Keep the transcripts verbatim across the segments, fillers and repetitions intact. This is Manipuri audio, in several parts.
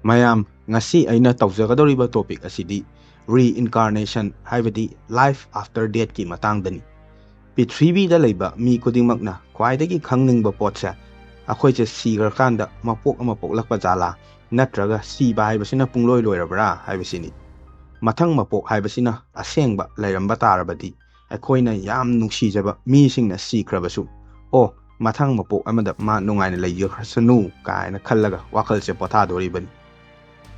ꯃꯌꯥꯝ, ꯉꯁꯤ ꯑꯩꯅ ꯇꯧꯖꯒꯗꯧꯔꯤꯕ topic ꯑꯁꯤꯗꯤ reincarnation, ꯍꯥꯏꯕꯗꯤ life after deathꯀꯤ ꯃꯇꯥꯡꯗꯅꯤ꯫ ꯄ꯭ꯔꯤꯊꯤꯕꯤꯗ ꯂꯩꯕ ꯃꯤ ꯈꯨꯗꯤꯡꯃꯛꯅ ꯈ꯭ꯋꯥꯏꯗꯒꯤ ꯈꯪꯅꯤꯡꯕ ꯄꯣꯠꯁꯦ, ꯑꯩꯈꯣꯏꯁꯦ ꯁꯤꯈ꯭ꯔꯀꯥꯟꯗ ꯃꯄꯣꯛ ꯑꯃ ꯄꯣꯛꯂꯛꯄ ꯖꯥꯠꯂꯥ, ꯅꯠꯇ꯭ꯔꯒ ꯁꯤꯕ ꯍꯥꯏꯕꯁꯤꯅ ꯄꯨꯡꯂꯣꯏ ꯂꯣꯏꯔꯕ꯭ꯔꯥ ꯍꯥꯏꯕꯁꯤꯅꯤ꯫ ꯃꯊꯪ ꯃꯄꯣꯛ ꯍꯥꯏꯕꯁꯤꯅ ꯑꯁꯦꯡꯕ ꯂꯩꯔꯝꯕ ꯇꯥꯔꯕꯗꯤ, ꯑꯩꯈꯣꯏꯅ ꯌꯥꯝ ꯅꯨꯡꯁꯤꯖꯕ ꯃꯤꯁꯤꯡꯅ ꯁꯤꯈ꯭ꯔꯕꯁꯨ, "ꯑꯣ, ꯃꯊꯪ ꯃꯄꯣꯛ ꯑꯃꯗ ꯃꯥ ꯅꯨꯡꯉꯥꯏꯅ ꯂꯩꯖꯈ꯭ꯔꯁꯅꯨ" ꯀꯥꯏꯅ ꯈꯜꯂꯒ ꯋꯥꯈꯜꯁꯦ ꯄꯣꯊꯥꯗꯣꯔꯤꯕꯅꯤ꯫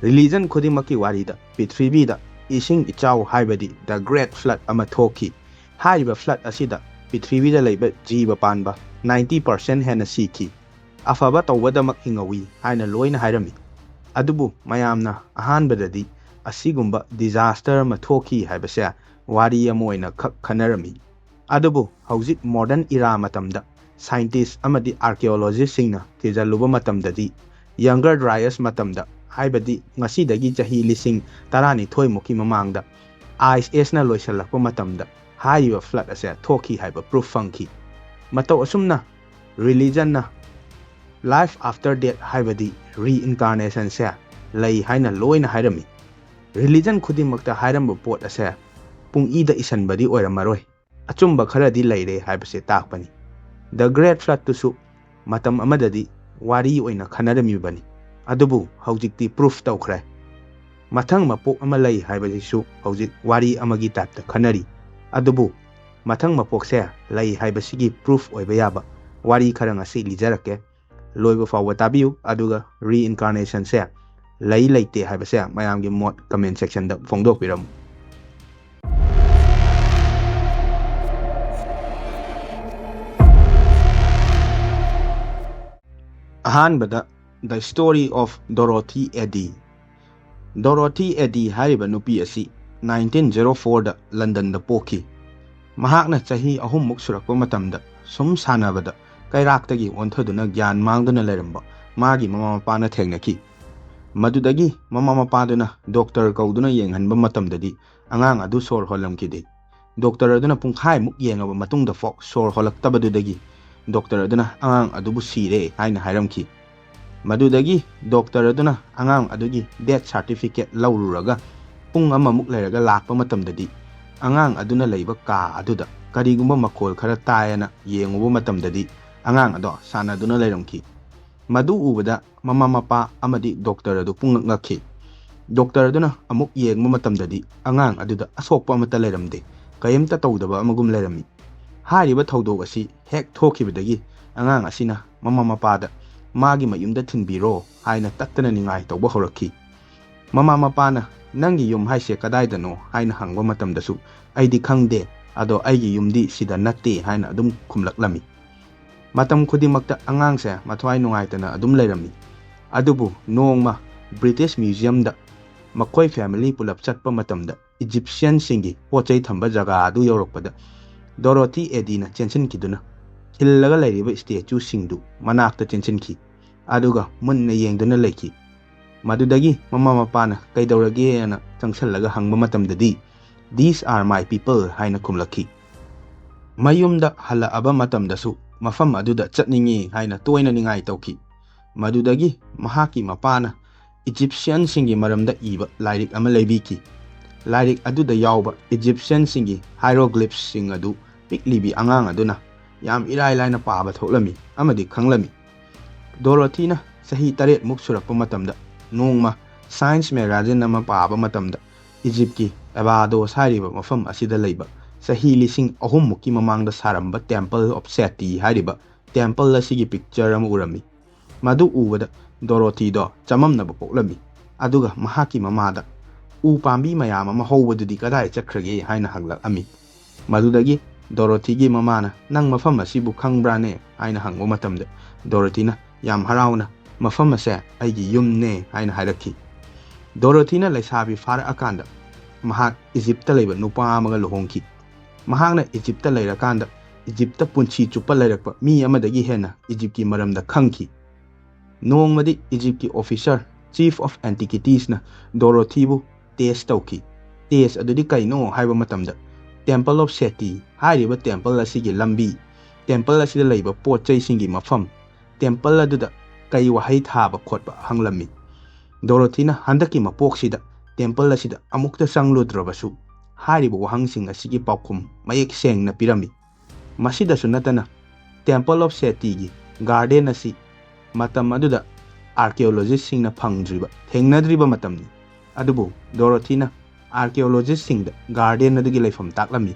Religion ꯈꯨꯗꯤꯡꯃꯛꯀꯤ ꯋꯥꯔꯤꯗ ꯄ꯭ꯔꯤꯊꯤꯕꯤꯗ ꯏꯁꯤꯡ ꯏꯆꯥꯎ, ꯍꯥꯏꯕꯗꯤ the great flood ꯑꯃ ꯊꯣꯛꯈꯤ꯫ ꯍꯥꯏꯔꯤꯕ flood ꯑꯁꯤꯗ ꯄ꯭ꯔꯤꯊꯤꯕꯤꯗ ꯂꯩꯕ ꯖꯤꯕ ꯄꯥꯟꯕ ninety percent ꯍꯦꯟꯅ ꯁꯤꯈꯤ꯫ "ꯑꯐꯕ ꯇꯧꯕꯗꯃꯛ ꯍꯤꯡꯍꯧꯋꯤ" ꯍꯥꯏꯅ ꯂꯣꯏꯅ ꯍꯥꯏꯔꯝꯃꯤ꯫ ꯑꯗꯨꯕꯨ ꯃꯌꯥꯝꯅ ꯑꯍꯥꯟꯕꯗꯗꯤ ꯑꯁꯤꯒꯨꯝꯕ disaster ꯑꯃ ꯊꯣꯛꯈꯤ ꯍꯥꯏꯕꯁꯦ ꯋꯥꯔꯤ ꯑꯃ ꯑꯣꯏꯅ ꯈꯛ ꯈꯟꯅꯔꯝꯃꯤ꯫ ꯑꯗꯨꯕꯨ ꯍꯧꯖꯤꯛ modern era ꯃꯇꯝꯗ scientist ꯑꯃꯗꯤ archaeologistꯁꯤꯡꯅ ꯊꯤꯖꯤꯜꯂꯨꯕ ꯃꯇꯝꯗꯗꯤ, Younger Dryas ꯃꯇꯝꯗ, ꯍꯥꯏꯕꯗꯤ ꯉꯁꯤꯗꯒꯤ ꯆꯍꯤ ꯂꯤꯁꯤꯡ ꯇꯔꯥꯅꯤꯊꯣꯏ ꯃꯨꯛꯀꯤ ꯃꯃꯥꯡꯗ, Ice Ageꯅ ꯂꯣꯏꯁꯤꯜꯂꯛꯄ ꯃꯇꯝꯗ ꯍꯥꯏꯔꯤꯕ flood ꯑꯁꯦ ꯊꯣꯛꯈꯤ ꯍꯥꯏꯕ proof ꯐꯪꯈꯤ꯫ ꯃꯇꯧ ꯑꯁꯨꯝꯅ religionꯅ life after death, ꯍꯥꯏꯕꯗꯤ reincarnationꯁꯦ ꯂꯩ ꯍꯥꯏꯅ ꯂꯣꯏꯅ ꯍꯥꯏꯔꯝꯃꯤ꯫ Religion ꯈꯨꯗꯤꯡꯃꯛꯇ ꯍꯥꯏꯔꯝꯕ ꯄꯣꯠ ꯑꯁꯦ ꯄꯨꯡꯏꯗ ꯏꯁꯟꯕꯗꯤ ꯑꯣꯏꯔꯝꯃꯔꯣꯏ꯫ ꯑꯆꯨꯝꯕ ꯈꯔꯗꯤ ꯂꯩꯔꯦ ꯍꯥꯏꯕꯁꯦ ꯇꯥꯛꯄꯅꯤ꯫ The Great Floodꯇꯨꯁꯨ ꯃꯇꯝ ꯑꯃꯗꯗꯤ ꯋꯥꯔꯤ ꯑꯣꯏꯅ ꯈꯟꯅꯔꯝꯃꯤꯕꯅꯤ꯫ ꯑꯗꯨꯕꯨ ꯍꯧꯖꯤꯛꯇꯤ proof ꯇꯧꯈ꯭ꯔꯦ꯫ ꯃꯊꯪ ꯃꯄꯣꯛ ꯑꯃ ꯂꯩ ꯍꯥꯏꯕꯁꯤꯁꯨ ꯍꯧꯖꯤꯛ ꯋꯥꯔꯤ ꯑꯃꯒꯤ typeꯇ ꯈꯟꯅꯔꯤ꯫ ꯑꯗꯨꯕꯨ ꯃꯊꯪ ꯃꯄꯣꯛꯁꯦ ꯂꯩ ꯍꯥꯏꯕꯁꯤꯒꯤ proof ꯑꯣꯏꯕ ꯌꯥꯕ ꯋꯥꯔꯤ ꯈꯔ ꯉꯁꯤ ꯂꯤꯖꯔꯛꯀꯦ꯫ ꯂꯣꯏꯕ ꯐꯥꯎꯕ ꯇꯥꯕꯤꯌꯨ, ꯑꯗꯨꯒ reincarnationꯁꯦ ꯂꯩ ꯂꯩꯇꯦ ꯍꯥꯏꯕꯁꯦ ꯃꯌꯥꯝꯒꯤ ꯃꯣꯠ comment sectionꯗ ꯐꯣꯡꯗꯣꯛꯄꯤꯔꯝꯃꯨ꯫ ꯑꯍꯥꯟꯕꯗ, The Story of Dorothy Eddy꯫ Dorothy Eddy ꯍꯥꯏꯔꯤꯕ ꯅꯨꯄꯤ ꯑꯁꯤ nineteen zero fourꯗ Londonꯗ ꯄꯣꯛꯈꯤ꯫ ꯃꯍꯥꯛꯅ ꯆꯍꯤ ꯑꯍꯨꯝꯃꯨꯛ ꯁꯨꯔꯛꯄ ꯃꯇꯝꯗ ꯁꯨꯝ ꯁꯥꯟꯅꯕꯗ ꯀꯩꯔꯥꯛꯇꯒꯤ ꯑꯣꯟꯊꯗꯨꯅ ꯒ꯭ꯌꯥꯟ ꯃꯥꯡꯗꯨꯅ ꯂꯩꯔꯝꯕ ꯃꯥꯒꯤ ꯃꯃꯥ ꯃꯄꯥꯅ ꯊꯦꯡꯅꯈꯤ꯫ ꯃꯗꯨꯗꯒꯤ ꯃꯃꯥ ꯃꯄꯥꯗꯨꯅ doctor ꯀꯧꯗꯨꯅ ꯌꯦꯡꯍꯟꯕ ꯃꯇꯝꯗꯗꯤ ꯑꯉꯥꯡ ꯑꯗꯨ ꯁꯣꯔ ꯍꯣꯜꯂꯝꯈꯤꯗꯦ꯫ Doctor ꯑꯗꯨꯅ ꯄꯨꯡꯈꯥꯏꯃꯨꯛ ꯌꯦꯡꯉꯕ ꯃꯇꯨꯡꯗ ꯐꯥꯎ ꯁꯣꯔ ꯍꯣꯜꯂꯛꯇꯕꯗꯨꯗꯒꯤ doctor ꯑꯗꯨꯅ ꯑꯉꯥꯡ ꯑꯗꯨꯕꯨ ꯁꯤꯔꯦ ꯍꯥꯏꯅ ꯍꯥꯏꯔꯝꯈꯤ꯫ ꯃꯗꯨꯗꯒꯤ ꯗꯣꯛꯇꯔ ꯑꯗꯨꯅ ꯑꯉꯥꯡ ꯑꯗꯨꯒꯤ ꯗꯦꯠ ꯁꯥꯔꯇꯤꯐꯤꯀꯦꯠ ꯂꯧꯔꯨꯔꯒ ꯄꯨꯡ ꯑꯃꯃꯨꯛ ꯂꯩꯔꯒ ꯂꯥꯛꯄ ꯃꯇꯝꯗꯗꯤ, ꯑꯉꯥꯡ ꯑꯗꯨꯅ ꯂꯩꯕ ꯀꯥ ꯑꯗꯨꯗ ꯀꯔꯤꯒꯨꯝꯕ ꯃꯈꯣꯜ ꯈꯔ ꯇꯥꯏꯌꯦꯅ ꯌꯦꯡꯉꯨꯕ ꯃꯇꯝꯗꯗꯤ, ꯑꯉꯥꯡ ꯑꯗꯣ ꯁꯥꯟꯅꯗꯨꯅ ꯂꯩꯔꯝꯈꯤ꯫ ꯃꯗꯨ ꯎꯕꯗ ꯃꯃꯥ ꯃꯄꯥ ꯑꯃꯗꯤ ꯗꯣꯛꯇꯔ ꯑꯗꯨ ꯄꯨꯡꯉꯛ ꯉꯛꯈꯤ꯫ ꯗꯣꯛꯇꯔ ꯑꯗꯨꯅ ꯑꯃꯨꯛ ꯌꯦꯡꯕ ꯃꯇꯝꯗꯗꯤ, ꯑꯉꯥꯡ ꯑꯗꯨꯗ ꯑꯁꯣꯛꯄ ꯑꯃꯠꯇ ꯂꯩꯔꯝꯗꯦ, ꯀꯔꯤꯝꯇ ꯇꯧꯗꯕ ꯑꯃꯒꯨꯝ ꯂꯩꯔꯝꯃꯤ꯫ ꯍꯥꯏꯔꯤꯕ ꯊꯧꯗꯣꯛ ꯑꯁꯤ ꯍꯦꯛ ꯊꯣꯛꯈꯤꯕꯗꯒꯤ, ꯑꯉꯥꯡ ꯑꯁꯤꯅ ꯃꯃꯥ ꯃꯄꯥꯗ ꯃꯥꯒꯤ ꯃꯌꯨꯝꯗ ꯊꯤꯟꯕꯤꯔꯣ ꯍꯥꯏꯅ ꯇꯠꯇꯅ ꯅꯤꯡꯉꯥꯏ ꯇꯧꯕ ꯍꯧꯔꯛꯈꯤ꯫ ꯃꯃꯥ ꯃꯄꯥꯅ "ꯅꯪꯒꯤ ꯌꯨꯝ ꯍꯥꯏꯁꯦ ꯀꯗꯥꯏꯗꯅꯣ?" ꯍꯥꯏꯅ ꯍꯪꯕ ꯃꯇꯝꯗꯁꯨ, "ꯑꯩꯗꯤ ꯈꯪꯗꯦ, ꯑꯗꯣ ꯑꯩꯒꯤ ꯌꯨꯝꯗꯤ ꯁꯤꯗ ꯅꯠꯇꯦ" ꯍꯥꯏꯅ ꯑꯗꯨꯝ ꯈꯨꯝꯂꯛꯂꯝꯃꯤ꯫ ꯃꯇꯝ ꯈꯨꯗꯤꯡꯃꯛꯇ ꯑꯉꯥꯡꯁꯦ ꯃꯊ꯭ꯋꯥꯏ ꯅꯨꯡꯉꯥꯏꯇꯅ ꯑꯗꯨꯝ ꯂꯩꯔꯝꯃꯤ꯫ ꯑꯗꯨꯕꯨ ꯅꯣꯡꯃ ꯕ꯭ꯔꯤꯇꯤꯁ ꯃ꯭ꯌꯨꯖꯤꯌꯝꯗ ꯃꯈꯣꯏ ꯐꯦꯃꯤꯂꯤ ꯄꯨꯂꯞ ꯆꯠꯄ ꯃꯇꯝꯗ, ꯏꯖꯤꯞꯁꯤꯌꯟꯁꯤꯡꯒꯤ ꯄꯣꯠ ꯆꯩ ꯊꯝꯕ ꯖꯒꯥ ꯑꯗꯨ ꯌꯧꯔꯛꯄꯗ, ꯗꯣꯔꯣꯊꯤ ꯑꯦꯗꯤꯅ ꯆꯦꯟꯁꯤꯟꯈꯤꯗꯨꯅ ꯈꯤꯜꯂꯒ ꯂꯩꯔꯤꯕ ꯁ꯭ꯇꯦꯆꯨꯁꯤꯡꯗꯨ ꯃꯅꯥꯛꯇ ꯆꯦꯟꯁꯤꯟꯈꯤ꯫ ꯑꯗꯨꯒ ꯃꯨꯟꯅ ꯌꯦꯡꯗꯨꯅ ꯂꯩꯈꯤ꯫ ꯃꯗꯨꯗꯒꯤ ꯃꯃꯥ ꯃꯄꯥꯅ "ꯀꯩꯗꯧꯔꯒꯦꯅ?" ꯆꯪꯁꯜꯂꯒ ꯍꯪꯕ ꯃꯇꯝꯗꯗꯤ, "These are my people" ꯍꯥꯏꯅ ꯈꯨꯝꯂꯛꯈꯤ꯫ ꯃꯌꯨꯝꯗ ꯍꯜꯂꯛꯑꯕ ꯃꯇꯝꯗꯁꯨ ꯃꯐꯝ ꯑꯗꯨꯗ ꯆꯠꯅꯤꯡꯉꯤ ꯍꯥꯏꯅ ꯇꯣꯏꯅ ꯅꯤꯡꯉꯥꯏ ꯇꯧꯈꯤ꯫ ꯃꯗꯨꯗꯒꯤ ꯃꯍꯥꯛꯀꯤ ꯃꯄꯥꯅ ꯏꯖꯤꯞꯁꯤꯌꯟꯁꯤꯡꯒꯤ ꯃꯔꯝꯗ ꯏꯕ ꯂꯥꯏꯔꯤꯛ ꯑꯃ ꯂꯩꯕꯤꯈꯤ꯫ ꯂꯥꯏꯔꯤꯛ ꯑꯗꯨꯗ ꯌꯥꯎꯕ ꯏꯖꯤꯞꯁꯤꯌꯟꯁꯤꯡꯒꯤ ꯍꯥꯏꯔꯣꯒ꯭ꯂꯤꯐꯁꯤꯡ ꯑꯗꯨ ꯄꯤꯛꯂꯤꯕꯤ ꯑꯉꯥꯡ ꯑꯗꯨꯅ ꯌꯥꯝ ꯏꯔꯥꯏ ꯂꯥꯏꯅ ꯄꯥꯕ ꯊꯣꯛꯂꯝꯃꯤ ꯑꯃꯗꯤ ꯈꯪꯂꯝꯃꯤ꯫ ꯗꯣꯔꯣꯊꯤꯅ ꯆꯍꯤ ꯇꯔꯦꯠꯃꯨꯛ ꯁꯨꯔꯛꯄ ꯃꯇꯝꯗ, ꯅꯣꯡꯃ ꯁꯥꯏꯟꯁ ꯃꯦꯒꯥꯖꯤꯟ ꯑꯃ ꯄꯥꯕ ꯃꯇꯝꯗ, ꯏꯖꯤꯞꯀꯤ ꯑꯦꯕꯥꯗꯣꯁ ꯍꯥꯏꯔꯤꯕ ꯃꯐꯝ ꯑꯁꯤꯗ ꯂꯩꯕ ꯆꯍꯤ ꯂꯤꯁꯤꯡ ꯑꯍꯨꯝꯃꯨꯛꯀꯤ ꯃꯃꯥꯡꯗ ꯁꯥꯔꯝꯕ Temple of Seti ꯍꯥꯏꯔꯤꯕ ꯇꯦꯝꯄꯜ ꯑꯁꯤꯒꯤ ꯄꯤꯛꯆꯔ ꯑꯃ ꯎꯔꯝꯃꯤ꯫ ꯃꯗꯨ ꯎꯕꯗ ꯗꯣꯔꯣꯊꯤꯗꯣ ꯆꯃꯝꯅꯕ ꯄꯣꯛꯂꯝꯃꯤ꯫ ꯑꯗꯨꯒ ꯃꯍꯥꯛꯀꯤ ꯃꯃꯥꯗ, "ꯎ ꯄꯥꯝꯕꯤ ꯃꯌꯥꯝ ꯑꯃ ꯍꯧꯕꯗꯨꯗꯤ ꯀꯗꯥꯏ ꯆꯠꯈ꯭ꯔꯒꯦ?" ꯍꯥꯏꯅ ꯍꯪꯂꯛꯑꯝꯃꯤ꯫ ꯃꯗꯨꯗꯒꯤ ꯗꯣꯔꯣꯊꯤꯒꯤ ꯃꯃꯥꯅ, "ꯅꯪ ꯃꯐꯝ ꯑꯁꯤꯕꯨ ꯈꯪꯕ꯭ꯔꯥꯅꯦ?" ꯍꯥꯏꯅ ꯍꯪꯕ ꯃꯇꯝꯗ, ꯗꯣꯔꯣꯊꯤꯅ ꯌꯥꯝ ꯍꯔꯥꯎꯅ, "ꯃꯐꯝ ꯑꯁꯦ ꯑꯩꯒꯤ ꯌꯨꯝꯅꯦ" ꯍꯥꯏꯅ ꯍꯥꯏꯔꯛꯈꯤ꯫ ꯗꯣꯔꯣꯊꯤꯅ ꯂꯩꯁꯥꯕꯤ ꯐꯥꯔꯛꯑꯀꯥꯟꯗ, ꯃꯍꯥꯛ ꯏꯖꯤꯞꯇ ꯂꯩꯕ ꯅꯨꯄꯥ ꯑꯃꯒ ꯂꯨꯍꯣꯡꯈꯤ꯫ ꯃꯍꯥꯛꯅ ꯏꯖꯤꯞꯇ ꯂꯩꯔꯀꯥꯟꯗ ꯏꯖꯤꯞꯇ ꯄꯨꯟꯁꯤ ꯆꯨꯞꯄ ꯂꯩꯔꯛꯄ ꯃꯤ ꯑꯃꯗꯒꯤ ꯍꯦꯟꯅ ꯏꯖꯤꯞꯀꯤ ꯃꯔꯝꯗ ꯈꯪꯈꯤ꯫ ꯅꯣꯡꯃꯗꯤ ꯏꯖꯤꯞꯀꯤ officer, Chief of Antiquities ꯅ ꯗꯣꯔꯣꯊꯤꯕꯨ ꯇꯦꯁ ꯇꯧꯈꯤ꯫ ꯇꯦꯁ ꯑꯗꯨꯗꯤ ꯀꯩꯅꯣ ꯍꯥꯏꯕ ꯃꯇꯝꯗ, Temple of Seti ꯍꯥꯏꯔꯤꯕ ꯇꯦꯝꯄꯜ ꯑꯁꯤꯒꯤ ꯂꯝꯕꯤ, ꯇꯦꯝꯄꯜ ꯑꯁꯤꯗ ꯂꯩꯕ ꯄꯣꯠ ꯆꯩꯁꯤꯡꯒꯤ ꯃꯐꯝ, ꯇꯦꯝꯄꯜ ꯑꯗꯨꯗ ꯀꯩ ꯋꯥꯍꯩ ꯊꯥꯕ ꯈꯣꯠꯄ ꯍꯪꯂꯝꯃꯤ꯫ ꯗꯣꯔꯣꯊꯤꯅ ꯍꯟꯗꯛꯀꯤ ꯃꯄꯣꯛꯁꯤꯗ ꯇꯦꯝꯄꯜ ꯑꯁꯤꯗ ꯑꯃꯨꯛꯇ ꯆꯪꯂꯨꯗ꯭ꯔꯕꯁꯨ ꯍꯥꯏꯔꯤꯕ ꯋꯥꯍꯪꯁꯤꯡ ꯑꯁꯤꯒꯤ ꯄꯥꯎꯈꯨꯝ ꯃꯌꯦꯛ ꯁꯦꯡꯅ ꯄꯤꯔꯝꯃꯤ꯫ ꯃꯁꯤꯗꯁꯨ ꯅꯠꯇꯅ Temple of Setiꯒꯤ ꯒꯥꯔꯗꯦꯟ ꯑꯁꯤ ꯃꯇꯝ ꯑꯗꯨꯗ ꯑꯥꯔꯀꯤꯑꯣꯂꯣꯖꯤꯁꯁꯤꯡꯅ ꯐꯪꯗ꯭ꯔꯤꯕ, ꯊꯦꯡꯅꯗ꯭ꯔꯤꯕ ꯃꯇꯝꯅꯤ꯫ ꯑꯗꯨꯕꯨ ꯗꯣꯔꯣꯊꯤꯅ ꯑꯥꯔꯀꯤꯑꯣꯂꯣꯖꯤꯁꯁꯤꯡꯗ ꯒꯥꯔꯗꯦꯟ ꯑꯗꯨꯒꯤ ꯂꯩꯐꯝ ꯇꯥꯛꯂꯝꯃꯤ꯫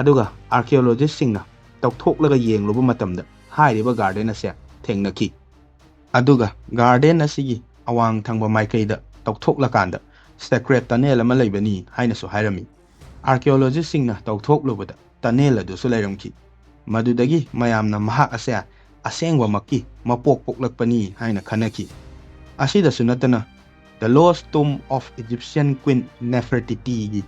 ꯑꯗꯨꯒ ꯑꯥꯔꯀꯤꯑꯣꯂꯣꯖꯤꯁꯁꯤꯡꯅ ꯇꯧꯊꯣꯛꯂꯒ ꯌꯦꯡꯂꯨꯕ ꯃꯇꯝꯗ ꯍꯥꯏꯔꯤꯕ ꯒꯥꯔꯗꯦꯟ ꯑꯁꯦ ꯊꯦꯡꯅꯈꯤ꯫ ꯑꯗꯨꯒ ꯒꯥꯔꯗꯦꯟ ꯑꯁꯤꯒꯤ ꯑꯋꯥꯡ ꯊꯪꯕ ꯃꯥꯏꯀꯩꯗ ꯇꯧꯊꯣꯛꯂꯀꯥꯟꯗ ꯁꯦꯀ꯭ꯔꯦꯠ ꯇꯅꯦꯜ ꯑꯃ ꯂꯩꯕꯅꯤ ꯍꯥꯏꯅꯁꯨ ꯍꯥꯏꯔꯝꯃꯤ꯫ ꯑꯥꯔꯀꯤꯑꯣꯂꯣꯖꯤꯁꯁꯤꯡꯅ ꯇꯧꯊꯣꯛꯂꯨꯕꯗ ꯇꯅꯦꯜ ꯑꯗꯨꯁꯨ ꯂꯩꯔꯝꯈꯤ꯫ ꯃꯗꯨꯗꯒꯤ ꯃꯌꯥꯝꯅ ꯃꯍꯥꯛ ꯑꯁꯦ ꯑꯁꯦꯡꯕꯃꯛꯀꯤ ꯃꯄꯣꯛ ꯄꯣꯛꯂꯛꯄꯅꯤ ꯍꯥꯏꯅ ꯈꯟꯅꯈꯤ꯫ ꯑꯁꯤꯗꯁꯨ ꯅꯠꯇꯅ The Lost Tomb of Egyptian Queen Nefertitiꯒꯤ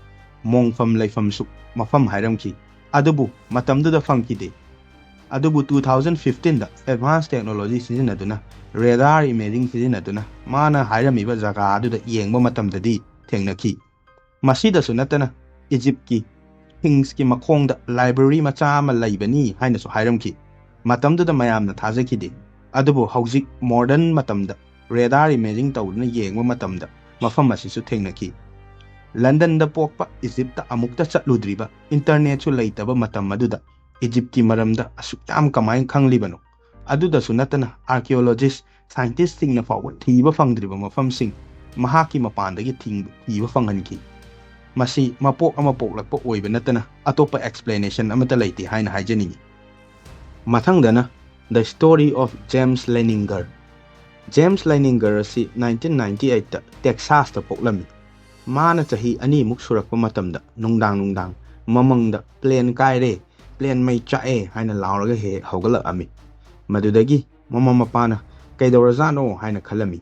ꯃꯣꯡꯐꯝ ꯂꯩꯐꯝꯁꯨ ꯃꯐꯝ ꯍꯥꯏꯔꯝꯈꯤ꯫ ꯑꯗꯨꯕꯨ ꯃꯇꯝꯗꯨꯗ ꯐꯪꯈꯤꯗꯦ꯫ ꯑꯗꯨꯕꯨ two thousand fifteenꯗ advance technology ꯁꯤꯖꯤꯟꯅꯗꯨꯅ radar imaging ꯁꯤꯖꯤꯟꯅꯗꯨꯅ ꯃꯥꯅ ꯍꯥꯏꯔꯝꯃꯤꯕ ꯖꯒꯥ ꯑꯗꯨꯗ ꯌꯦꯡꯕ ꯃꯇꯝꯗꯗꯤ ꯊꯦꯡꯅꯈꯤ꯫ ꯃꯁꯤꯗꯁꯨ ꯅꯠꯇꯅ ꯏꯖꯤꯞꯀꯤ Sphinxꯀꯤ ꯃꯈꯣꯡꯗ library ꯃꯆꯥ ꯑꯃ ꯂꯩꯕꯅꯤ ꯍꯥꯏꯅꯁꯨ ꯍꯥꯏꯔꯝꯈꯤ꯫ ꯃꯇꯝꯗꯨꯗ ꯃꯌꯥꯝꯅ ꯊꯥꯖꯈꯤꯗꯦ꯫ ꯑꯗꯨꯕꯨ ꯍꯧꯖꯤꯛ modern ꯃꯇꯝꯗ radar imaging ꯇꯧꯗꯨꯅ ꯌꯦꯡꯕ ꯃꯇꯝꯗ ꯃꯐꯝ ꯑꯁꯤꯁꯨ ꯊꯦꯡꯅꯈꯤ꯫ ꯂꯟꯗꯟꯗ ꯄꯣꯛꯄ, ꯏꯖꯤꯞꯇ ꯑꯃꯨꯛꯇ ꯆꯠꯂꯨꯗ꯭ꯔꯤꯕ, internetꯁꯨ ꯂꯩꯇꯕ ꯃꯇꯝ ꯑꯗꯨꯗ ꯏꯖꯤꯞꯀꯤ ꯃꯔꯝꯗ ꯑꯁꯨꯛ ꯌꯥꯝ ꯀꯃꯥꯏꯅ ꯈꯪꯂꯤꯕꯅꯣ? ꯑꯗꯨꯗꯁꯨ ꯅꯠꯇꯅ archaeologist, scientistꯁꯤꯡꯅ ꯐꯥꯎꯕ ꯊꯤꯕ ꯐꯪꯗ꯭ꯔꯤꯕ ꯃꯐꯝꯁꯤꯡ ꯃꯍꯥꯛꯀꯤ ꯃꯄꯥꯟꯗꯒꯤ ꯊꯤꯡ-, ꯊꯤꯕ ꯐꯪꯍꯟꯈꯤ꯫ ꯃꯁꯤ ꯃꯄꯣꯛ ꯑꯃ ꯄꯣꯛꯂꯛꯄ ꯑꯣꯏꯕ ꯅꯠꯇꯅ ꯑꯇꯣꯞꯄ explanation ꯑꯃꯠꯇ ꯂꯩꯇꯦ ꯍꯥꯏꯅ ꯍꯥꯏꯖꯅꯤꯡꯏ꯫ ꯃꯊꯪꯗꯅ The Story of James Leininger꯫ James Leininger ꯑꯁꯤ nineteen ninety eightꯇ Texasꯇ ꯄꯣꯛꯂꯝꯃꯤ꯫ ꯃꯥꯅ ꯆꯍꯤ ꯑꯅꯤꯃꯨꯛ ꯁꯨꯔꯛꯄ ꯃꯇꯝꯗ ꯅꯨꯡꯗꯥꯡ ꯅꯨꯡꯗꯥꯡ ꯃꯃꯪꯗ "plane ꯀꯥꯏꯔꯦ, plane ꯃꯩ ꯆꯥꯛꯑꯦ" ꯍꯥꯏꯅ ꯂꯥꯎꯔꯒ ꯍꯦꯛ ꯍꯦꯛ ꯍꯧꯒꯠꯂꯛꯑꯝꯃꯤ꯫ ꯃꯗꯨꯗꯒꯤ ꯃꯃꯥ ꯃꯄꯥꯅ "ꯀꯩꯗꯧꯔꯖꯥꯠꯅꯣ?" ꯍꯥꯏꯅ ꯈꯜꯂꯝꯃꯤ꯫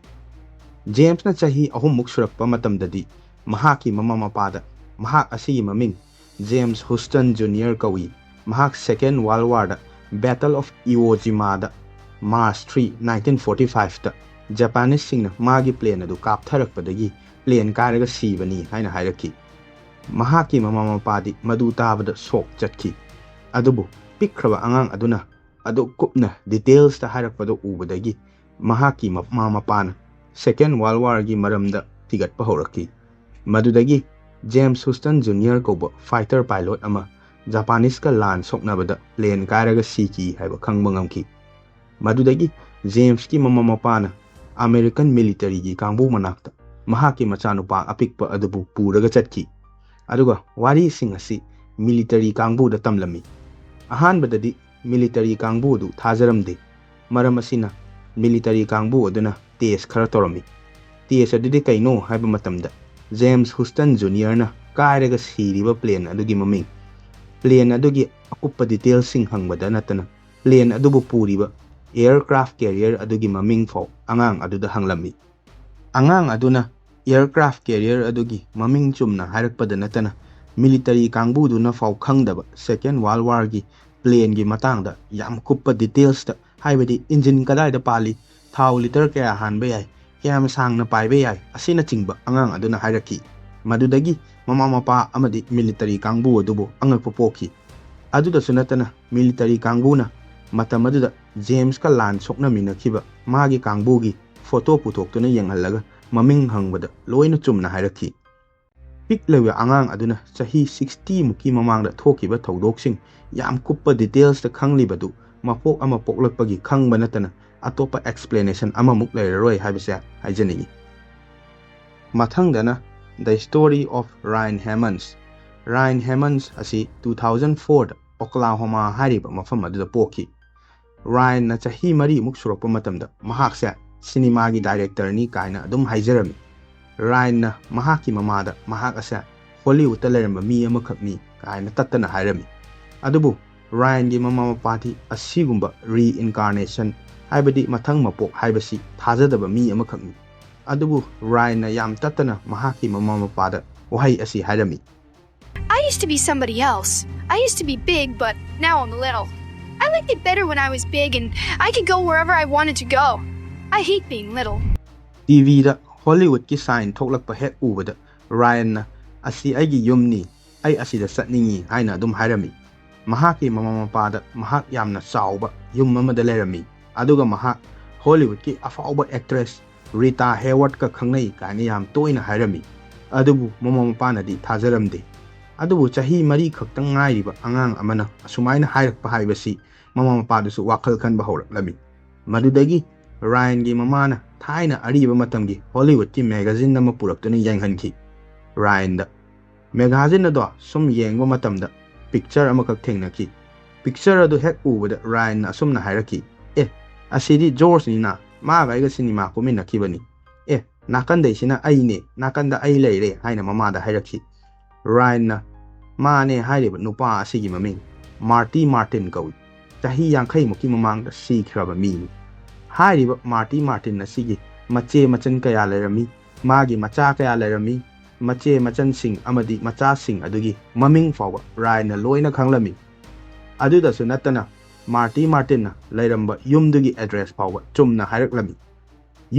ꯖꯦꯝꯁꯅ ꯆꯍꯤ ꯑꯍꯨꯝꯃꯨꯛ ꯁꯨꯔꯛꯄ ꯃꯇꯝꯗꯗꯤ ꯃꯍꯥꯛꯀꯤ ꯃꯃꯥ ꯃꯄꯥꯗ ꯃꯍꯥꯛ ꯑꯁꯤꯒꯤ ꯃꯃꯤꯡ James Houston Junior ꯀꯧꯏ꯫ ꯃꯍꯥꯛ Second World Warꯗ Battle of Iwo Jimaꯗ March three, nineteen forty fiveꯇ Japaneseꯁꯤꯡꯅ ꯃꯥꯒꯤ plane ꯑꯗꯨ ꯀꯥꯞꯊꯔꯛꯄꯗꯒꯤ plane ꯀꯥꯏꯔꯒ ꯁꯤꯕꯅꯤ ꯍꯥꯏꯅ ꯍꯥꯏꯔꯛꯈꯤ꯫ ꯃꯍꯥꯛꯀꯤ ꯃꯃꯥ ꯃꯄꯥꯗꯤ ꯃꯗꯨ ꯇꯥꯕꯗ shock ꯆꯠꯈꯤ꯫ ꯑꯗꯨꯕꯨ ꯄꯤꯛꯈ꯭ꯔꯕ ꯑꯉꯥꯡ ꯑꯗꯨꯅ ꯑꯗꯨꯛ ꯀꯨꯞꯅ detailsꯇ ꯍꯥꯏꯔꯛꯄꯗꯨ ꯎꯕꯗꯒꯤ ꯃꯍꯥꯛꯀꯤ ꯃꯃꯥ ꯃꯄꯥꯅ Second World Warꯒꯤ ꯃꯔꯝꯗ ꯊꯤꯒꯠꯄ ꯍꯧꯔꯛꯈꯤ꯫ ꯃꯗꯨꯗꯒꯤ James Houston Junior ꯀꯧꯕ fighter pilot ꯑꯃ Japaneseꯀ ꯂꯥꯟ ꯁꯣꯛꯅꯕꯗ plane ꯀꯥꯏꯔꯒ ꯁꯤꯈꯤ ꯍꯥꯏꯕ ꯈꯪꯕ ꯉꯝꯈꯤ꯫ ꯃꯗꯨꯗꯒꯤ Jamesꯀꯤ ꯃꯃꯥ ꯃꯄꯥꯅ American militaryꯒꯤ ꯀꯥꯡꯕꯨ ꯃꯅꯥꯛꯇ ꯃꯍꯥꯛꯀꯤ ꯃꯆꯥꯅꯨꯄꯥ ꯑꯄꯤꯛꯄ ꯑꯗꯨꯕꯨ ꯄꯨꯔꯒ ꯆꯠꯈꯤ꯫ ꯑꯗꯨꯒ ꯋꯥꯔꯤꯁꯤꯡ ꯑꯁꯤ military ꯀꯥꯡꯕꯨꯗ ꯇꯝꯂꯝꯃꯤ꯫ ꯑꯍꯥꯟꯕꯗꯗꯤ military ꯀꯥꯡꯕꯨ ꯑꯗꯨ ꯊꯥꯖꯔꯝꯗꯦ꯫ ꯃꯔꯝ ꯑꯁꯤꯅ military ꯀꯥꯡꯕꯨ ꯑꯗꯨꯅ test ꯈꯔ ꯇꯧꯔꯝꯃꯤ꯫ Test ꯑꯗꯨꯗꯤ ꯀꯩꯅꯣ ꯍꯥꯏꯕ ꯃꯇꯝꯗ James Houston Juniorꯅ ꯀꯥꯏꯔꯒ ꯁꯤꯔꯤꯕ plane ꯑꯗꯨꯒꯤ ꯃꯃꯤꯡ, plane ꯑꯗꯨꯒꯤ ꯑꯀꯨꯞꯄ detailꯁꯤꯡ ꯍꯪꯕꯗ ꯅꯠꯇꯅ plane ꯑꯗꯨꯕꯨ ꯄꯨꯔꯤꯕ aircraft carrier ꯑꯗꯨꯒꯤ ꯃꯃꯤꯡ ꯐꯥꯎ ꯑꯉꯥꯡ ꯑꯗꯨꯗ ꯍꯪꯂꯝꯃꯤ꯫ ꯑꯉꯥꯡ ꯑꯗꯨꯅ aircraft carrier ꯑꯗꯨꯒꯤ ꯃꯃꯤꯡ ꯆꯨꯝꯅ ꯍꯥꯏꯔꯛꯄꯗ ꯅꯠꯇꯅ military ꯀꯥꯡꯕꯨꯗꯨꯅ ꯐꯥꯎ ꯈꯪꯗꯕ Second World Warꯒꯤ planeꯒꯤ ꯃꯇꯥꯡꯗ ꯌꯥꯝ ꯀꯨꯞꯄ detailsꯇ, ꯍꯥꯏꯕꯗꯤ engine ꯀꯗꯥꯏꯗ ꯄꯥꯜꯂꯤ, ꯊꯥꯎ litre ꯀꯌꯥ ꯍꯥꯟꯕ ꯌꯥꯏ, ꯀꯌꯥꯝ ꯁꯥꯡꯅ ꯄꯥꯏꯕ ꯌꯥꯏ ꯑꯁꯤꯅꯆꯤꯡꯕ ꯑꯉꯥꯡ ꯑꯗꯨꯅ ꯍꯥꯏꯔꯛꯈꯤ꯫ ꯃꯗꯨꯗꯒꯤ ꯃꯃꯥ ꯃꯄꯥ ꯑꯃꯗꯤ military ꯀꯥꯡꯕꯨ ꯑꯗꯨꯕꯨ ꯑꯉꯛꯄ ꯄꯣꯛꯈꯤ꯫ ꯑꯗꯨꯗꯁꯨ ꯅꯠꯇꯅ military ꯀꯥꯡꯕꯨꯅ ꯃꯇꯝ ꯑꯗꯨꯗ Jamesꯀ ꯂꯥꯟ ꯁꯣꯛꯅꯃꯤꯟꯅꯈꯤꯕ ꯃꯥꯒꯤ ꯀꯥꯡꯕꯨꯒꯤ photo ꯄꯨꯊꯣꯛꯇꯨꯅ ꯌꯦꯡꯍꯜꯂꯒ ꯃꯃꯤꯡ ꯍꯪꯕꯗ ꯂꯣꯏꯅ ꯆꯨꯝꯅ ꯍꯥꯏꯔꯛꯈꯤ꯫ ꯄꯤꯛꯂꯤꯕ ꯑꯉꯥꯡ ꯑꯗꯨꯅ ꯆꯍꯤ sixty ꯃꯨꯛꯀꯤ ꯃꯃꯥꯡꯗ ꯊꯣꯛꯈꯤꯕ ꯊꯧꯗꯣꯛꯁꯤꯡ ꯌꯥꯝ ꯀꯨꯞꯄ detailsꯇ ꯈꯪꯂꯤꯕꯗꯨ ꯃꯄꯣꯛ ꯑꯃ ꯄꯣꯛꯂꯛꯄꯒꯤ ꯈꯪꯕ ꯅꯠꯇꯅ ꯑꯇꯣꯞꯄ explanation ꯑꯃꯃꯨꯛ ꯂꯩꯔꯔꯣꯏ ꯍꯥꯏꯕꯁꯦ ꯍꯥꯏꯖꯅꯤꯡꯏ꯫ ꯃꯊꯪꯗꯅ The Story of Ryan Hammonds꯫ Ryan Hammonds ꯑꯁꯤ two thousand fourꯗ Oklahoma ꯍꯥꯏꯔꯤꯕ ꯃꯐꯝ ꯑꯗꯨꯗ ꯄꯣꯛꯈꯤ꯫ Ryanꯅ ꯆꯍꯤ ꯃꯔꯤꯃꯨꯛ ꯁꯨꯔꯛꯄ ꯃꯇꯝꯗ ꯃꯍꯥꯛꯁꯦ ꯁꯤꯅꯦꯃꯥꯒꯤ directorꯅꯤ ꯀꯥꯏꯅ ꯑꯗꯨꯝ ꯍꯥꯏꯖꯔꯝꯃꯤ꯫ Ryanꯅ ꯃꯍꯥꯛꯀꯤ ꯃꯃꯥꯗ ꯃꯍꯥꯛ ꯑꯁꯦ Hollywoodꯇ ꯂꯩꯔꯝꯕ ꯃꯤ ꯑꯃꯈꯛꯅꯤ ꯀꯥꯏꯅ ꯇꯠꯇꯅ ꯍꯥꯏꯔꯝꯃꯤ꯫ ꯑꯗꯨꯕꯨ Ryanꯒꯤ ꯃꯃꯥ ꯃꯄꯥꯗꯤ ꯑꯁꯤꯒꯨꯝꯕ reincarnation, ꯍꯥꯏꯕꯗꯤ ꯃꯊꯪ ꯃꯄꯣꯛ ꯍꯥꯏꯕꯁꯤ ꯊꯥꯖꯗꯕ ꯃꯤ ꯑꯃꯈꯛꯅꯤ꯫ ꯑꯗꯨꯕꯨ Ryanꯅ ꯌꯥꯝ ꯇꯠꯇꯅ ꯃꯍꯥꯛꯀꯤ ꯃꯃꯥ ꯃꯄꯥꯗ ꯋꯥꯍꯩ ꯑꯁꯤ ꯍꯥꯏꯔꯝꯃꯤ꯫ I used to be somebody else. I used to be big, but now I'm little. I liked it better when I was big and I could go wherever I wanted to go. I hate being little. TVꯗ Hollywoodꯀꯤ sign ꯊꯣꯛꯂꯛꯄ ꯍꯦꯛ ꯎꯕꯗ Ryanꯅ "ꯑꯁꯤ ꯑꯩꯒꯤ ꯌꯨꯝꯅꯤ, ꯑꯩ ꯑꯁꯤꯗ ꯆꯠꯅꯤꯡꯏ" ꯍꯥꯏꯅ ꯑꯗꯨꯝ ꯍꯥꯏꯔꯝꯃꯤ꯫ ꯃꯍꯥꯛꯀꯤ ꯃꯃꯥ ꯃꯄꯥꯗ ꯃꯍꯥꯛ ꯌꯥꯝꯅ ꯆꯥꯎꯕ ꯌꯨꯝ ꯑꯃꯗ ꯂꯩꯔꯝꯃꯤ, ꯑꯗꯨꯒ ꯃꯍꯥꯛ ꯍꯣꯂꯤꯋꯨꯗꯀꯤ ꯑꯐꯥꯎꯕ ꯑꯦꯛꯇ꯭ꯔꯦꯁ ꯔꯤꯇꯥ ꯍꯦꯋꯔꯠꯀ ꯈꯪꯅꯩ ꯀꯥꯏꯅ ꯌꯥꯝ ꯇꯣꯏꯅ ꯍꯥꯏꯔꯝꯃꯤ꯫ ꯑꯗꯨꯕꯨ ꯃꯃꯥ ꯃꯄꯥꯅꯗꯤ ꯊꯥꯖꯔꯝꯗꯦ꯫ ꯑꯗꯨꯕꯨ ꯆꯍꯤ ꯃꯔꯤ ꯈꯛꯇꯪ ꯉꯥꯏꯔꯤꯕ ꯑꯉꯥꯡ ꯑꯃꯅ ꯑꯁꯨꯃꯥꯏꯅ ꯍꯥꯏꯔꯛꯄ ꯍꯥꯏꯕꯁꯤ ꯃꯃꯥ ꯃꯄꯥꯗꯨꯁꯨ ꯋꯥꯈꯜ ꯈꯟꯕ ꯍꯧꯔꯛꯂꯝꯃꯤ꯫ ꯃꯗꯨꯗꯒꯤ ꯔꯥꯌꯟꯒꯤ ꯃꯃꯥꯅ ꯊꯥꯏꯅ ꯑꯔꯤꯕ ꯃꯇꯝꯒꯤ ꯍꯣꯂꯤꯋꯨꯗꯀꯤ ꯃꯦꯒꯥꯖꯤꯟ ꯑꯃ ꯄꯨꯔꯛꯇꯨꯅ ꯌꯦꯡꯍꯟꯈꯤ꯫ ꯔꯥꯌꯟꯗ ꯃꯦꯒꯥꯖꯤꯟ ꯑꯗꯣ ꯁꯨꯝ ꯌꯦꯡꯕ ꯃꯇꯝꯗ ꯄꯤꯛꯆꯔ ꯑꯃꯈꯛ ꯊꯦꯡꯅꯈꯤ꯫ ꯄꯤꯛꯆꯔ ꯑꯗꯨ ꯍꯦꯛ ꯎꯕꯗ ꯔꯥꯌꯟꯅ ꯑꯁꯨꯝꯅ ꯍꯥꯏꯔꯛꯈꯤ, "ꯑꯦ, ꯑꯁꯤꯗꯤ ꯖꯣꯔꯖꯅꯤꯅ, ꯃꯥꯒ ꯑꯩꯒ ꯁꯤꯅꯦꯃꯥ ꯀꯨꯝꯃꯤꯟꯅꯈꯤꯕꯅꯤ꯫ ꯑꯦ, ꯅꯥꯀꯟꯗꯩꯁꯤꯅ ꯑꯩꯅꯦ, ꯅꯥꯀꯟꯗ ꯑꯩ ꯂꯩꯔꯦ" ꯍꯥꯏꯅ ꯃꯃꯥꯗ ꯍꯥꯏꯔꯛꯈꯤ꯫ ꯔꯥꯌꯟꯅ ꯃꯥꯅꯦ ꯍꯥꯏꯔꯤꯕ ꯅꯨꯄꯥ ꯑꯁꯤꯒꯤ ꯃꯃꯤꯡ ꯃꯥꯔꯇꯤ ꯃꯥꯔꯇꯤꯟ ꯀꯧꯏ꯫ ꯆꯍꯤ ꯌꯥꯡꯈꯩꯃꯨꯛꯀꯤ ꯃꯃꯥꯡꯗ ꯁꯤꯈ꯭ꯔꯕ ꯃꯤꯅꯤ꯫ ꯍꯥꯏꯔꯤꯕ ꯃꯥꯔꯇꯤ ꯃꯥꯔꯇꯤꯟ ꯑꯁꯤꯒꯤ ꯃꯆꯦ ꯃꯆꯟ ꯀꯌꯥ ꯂꯩꯔꯝꯃꯤ, ꯃꯥꯒꯤ ꯃꯆꯥ ꯀꯌꯥ ꯂꯩꯔꯝꯃꯤ, ꯃꯆꯦ ꯃꯆꯟꯁꯤꯡ ꯑꯃꯗꯤ ꯃꯆꯥꯁꯤꯡ ꯑꯗꯨꯒꯤ ꯃꯃꯤꯡ ꯐꯥꯎꯕ ꯔꯥꯌꯟꯅ ꯂꯣꯏꯅ ꯈꯪꯂꯝꯃꯤ꯫ ꯑꯗꯨꯗꯁꯨ ꯅꯠꯇꯅ ꯃꯥꯔꯇꯤ ꯃꯥꯔꯇꯤꯟꯅ ꯂꯩꯔꯝꯕ ꯌꯨꯝꯗꯨꯒꯤ ꯑꯦꯗ꯭ꯔꯦꯁ ꯐꯥꯎꯕ ꯆꯨꯝꯅ ꯍꯥꯏꯔꯛꯂꯝꯃꯤ꯫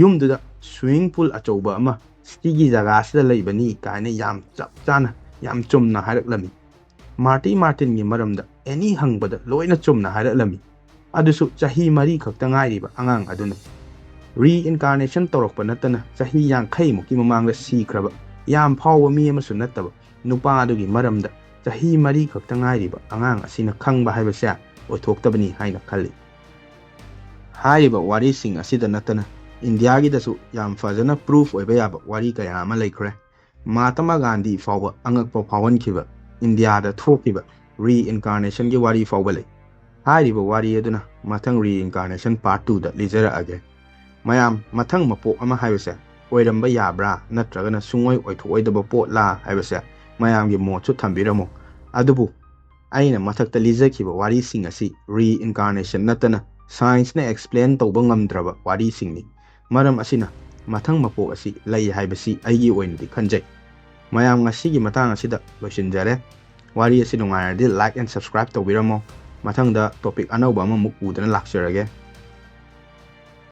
ꯌꯨꯝꯗꯨꯗ ꯁ꯭ꯋꯤꯃꯤꯡ ꯄꯨꯜ ꯑꯆꯧꯕ ꯑꯃ ꯁꯤꯒꯤ ꯖꯒꯥꯁꯤꯗ ꯂꯩꯕꯅꯤ ꯀꯥꯏꯅ ꯌꯥꯝ ꯆꯞ ꯆꯥꯅ, ꯌꯥꯝ ꯆꯨꯝꯅ ꯍꯥꯏꯔꯛꯂꯝꯃꯤ꯫ ꯃꯥꯔꯇꯤ ꯃꯥꯔꯇꯤꯟꯒꯤ ꯃꯔꯝꯗ ꯑꯦꯅꯤ ꯍꯪꯕꯗ ꯂꯣꯏꯅ ꯆꯨꯝꯅ ꯍꯥꯏꯔꯛꯂꯝꯃꯤ꯫ ꯑꯗꯨꯁꯨ ꯆꯍꯤ ꯃꯔꯤ ꯈꯛꯇ ꯉꯥꯏꯔꯤꯕ ꯑꯉꯥꯡ ꯑꯗꯨꯅ꯫ ꯔꯤꯏꯟꯀꯥꯔꯅꯦꯁꯟ ꯇꯧꯔꯛꯄ ꯅꯠꯇꯅ ꯆꯍꯤ ꯌꯥꯡꯈꯩꯃꯨꯛꯀꯤ ꯃꯃꯥꯡꯗ ꯁꯤꯈ꯭ꯔꯕ ꯌꯥꯝ ꯐꯥꯎꯕ ꯃꯤ ꯑꯃꯁꯨ ꯅꯠꯇꯕ ꯅꯨꯄꯥ ꯑꯗꯨꯒꯤ ꯃꯔꯝꯗ ꯆꯍꯤ ꯃꯔꯤ ꯈꯛꯇ ꯉꯥꯏꯔꯤꯕ ꯑꯉꯥꯡ ꯑꯁꯤꯅ ꯈꯪꯕ ꯍꯥꯏꯕꯁꯦ ꯑꯣꯏꯊꯣꯛꯇꯕꯅꯤ ꯍꯥꯏꯅ ꯈꯜꯂꯤ꯫ ꯍꯥꯏꯔꯤꯕ ꯋꯥꯔꯤꯁꯤꯡ ꯑꯁꯤꯗ ꯅꯠꯇꯅ ꯏꯟꯗꯤꯌꯥꯒꯤꯗꯁꯨ ꯌꯥꯝ ꯐꯖꯅ ꯄ꯭ꯔꯨꯐ ꯑꯣꯏꯕ ꯌꯥꯕ ꯋꯥꯔꯤ ꯀꯌꯥ ꯑꯃ ꯂꯩꯈ꯭ꯔꯦ꯫ ꯃꯍꯥꯇꯃꯥ ꯒꯥꯟꯙꯤ ꯐꯥꯎꯕ ꯑꯉꯛꯄ ꯐꯥꯎꯍꯟꯈꯤꯕ ꯏꯟꯗꯤꯌꯥꯗ ꯊꯣꯛꯈꯤꯕ ꯔꯤꯏꯟꯀꯥꯔꯅꯦꯁꯟꯒꯤ ꯋꯥꯔꯤ ꯐꯥꯎꯕ ꯂꯩ꯫ ꯍꯥꯏꯔꯤꯕ ꯋꯥꯔꯤ ꯑꯗꯨꯅ ꯃꯊꯪ ꯔꯤꯏꯟꯀꯥꯔꯅꯦꯁꯟ ꯄꯥꯔꯠ ꯇꯨꯗ ꯂꯤꯖꯔꯛꯑꯒꯦ꯫ ꯃꯌꯥꯝ, ꯃꯊꯪ ꯃꯄꯣꯛ ꯑꯃ ꯍꯥꯏꯕꯁꯦ ꯑꯣꯏꯔꯝꯕ ꯌꯥꯕ꯭ꯔꯥ ꯅꯠꯇ꯭ꯔꯒꯅ ꯁꯨꯡꯑꯣꯏ ꯑꯣꯏꯊꯣꯛꯑꯣꯏꯗꯕ ꯄꯣꯠꯂꯥ ꯍꯥꯏꯕꯁꯦ ꯃꯌꯥꯝꯒꯤ ꯃꯣꯠꯁꯨ ꯊꯝꯕꯤꯔꯝꯃꯨ꯫ ꯑꯗꯨꯕꯨ ꯑꯩꯅ ꯃꯊꯛꯇ ꯂꯤꯖꯈꯤꯕ ꯋꯥꯔꯤꯁꯤꯡ ꯑꯁꯤ ꯔꯤꯏꯟꯀꯥꯔꯅꯦꯁꯟ ꯅꯠꯇꯅ ꯁꯥꯏꯟꯁꯅ ꯑꯦꯛꯁꯄ꯭ꯂꯦꯟ ꯇꯧꯕ ꯉꯝꯗ꯭ꯔꯕ ꯋꯥꯔꯤꯁꯤꯡꯅꯤ꯫ ꯃꯔꯝ ꯑꯁꯤꯅ ꯃꯊꯪ ꯃꯄꯣꯛ ꯑꯁꯤ ꯂꯩ ꯍꯥꯏꯕꯁꯤ ꯑꯩꯒꯤ ꯑꯣꯏꯅꯗꯤ ꯈꯟꯖꯩ꯫ ꯃꯌꯥꯝ, ꯉꯁꯤꯒꯤ ꯃꯇꯥꯡ ꯑꯁꯤꯗ ꯂꯣꯏꯁꯤꯟꯖꯔꯦ꯫ ꯋꯥꯔꯤ ꯑꯁꯤ ꯅꯨꯡꯉꯥꯏꯔꯗꯤ like and subscribe ꯇꯧꯕꯤꯔꯝꯃꯣ꯫ ꯃꯊꯪꯗ ꯇꯣꯄꯤꯛ ꯑꯅꯧꯕ ꯑꯃꯃꯨꯛ ꯄꯨꯗꯨꯅ ꯂꯥꯛꯆꯔꯒꯦ꯫